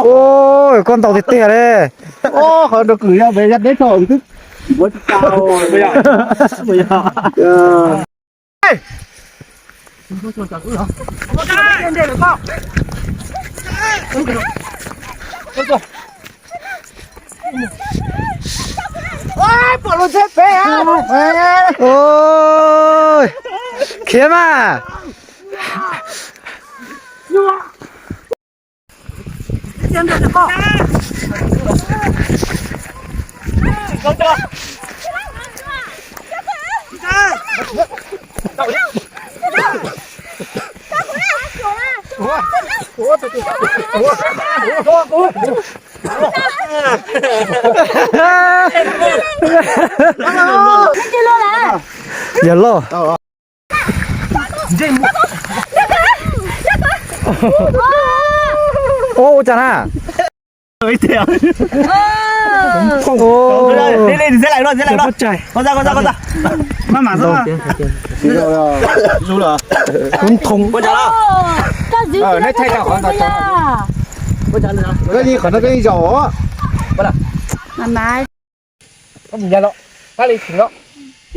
Ua, koj ntaus tiag tiag li. Qhov rau kwm yog peb yog deb thaum twb muab tsis tau. Khiav mas. Yog loj. Ua cas na? Koj ntxhw qhov no koj yeej zaum.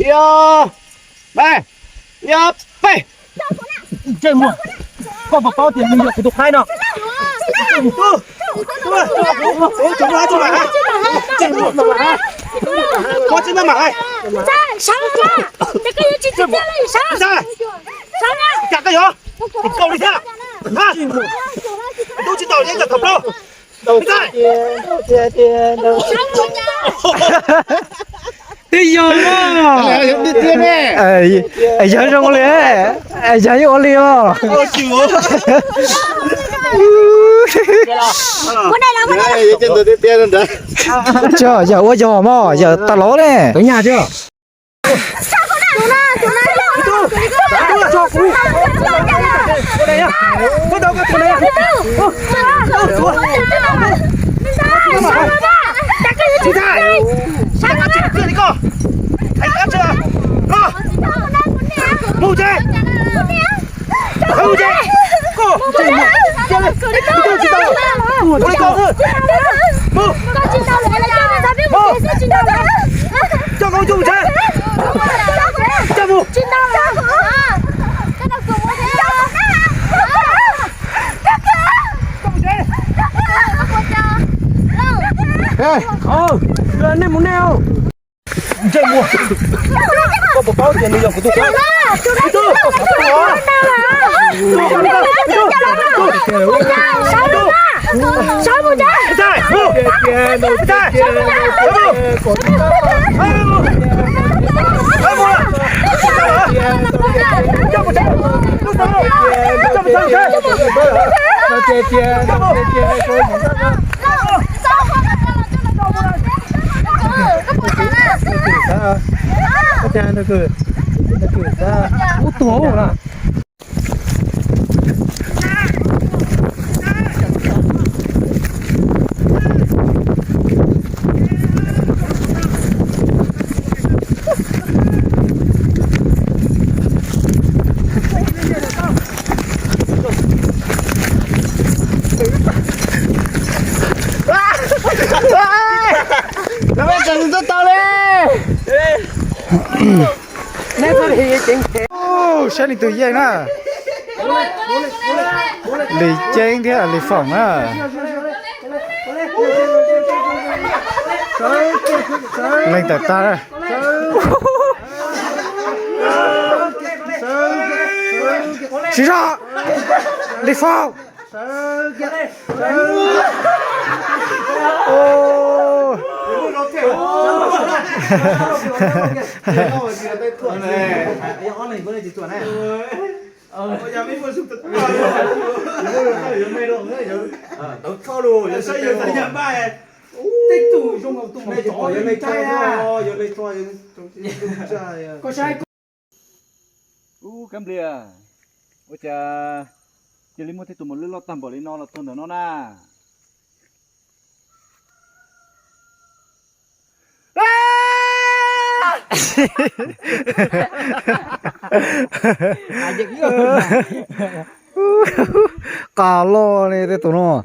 Ib, peb, ib, peb. Ntsej muag, koj puas paub tias nws yog kuv tus qaib no? Cas koj yuav, tsis tau li thiab. Tub tsis tau li cas thaum plaub. Twb yog yog zoo li, yog yeej ua li os. Yog ua yog mog, yog tas lov ne. Nej mus nej. Ntsej muag, koj puas paub tias nws yog kuv tus qaib? Ub tuag na. Tau li. Saib li tus yeej na. Li Ceeb thiab Li Foom na. Leej tawm tag. Siv zog. Li fau. Tej tug zoo nkaus tus mos tsov li ntag. Ub, Kab Nplias, ua cas cia li muaj tej tus mos lwj loj tag npaum li no los txog ntawm no na? Qab loj li tej tus no.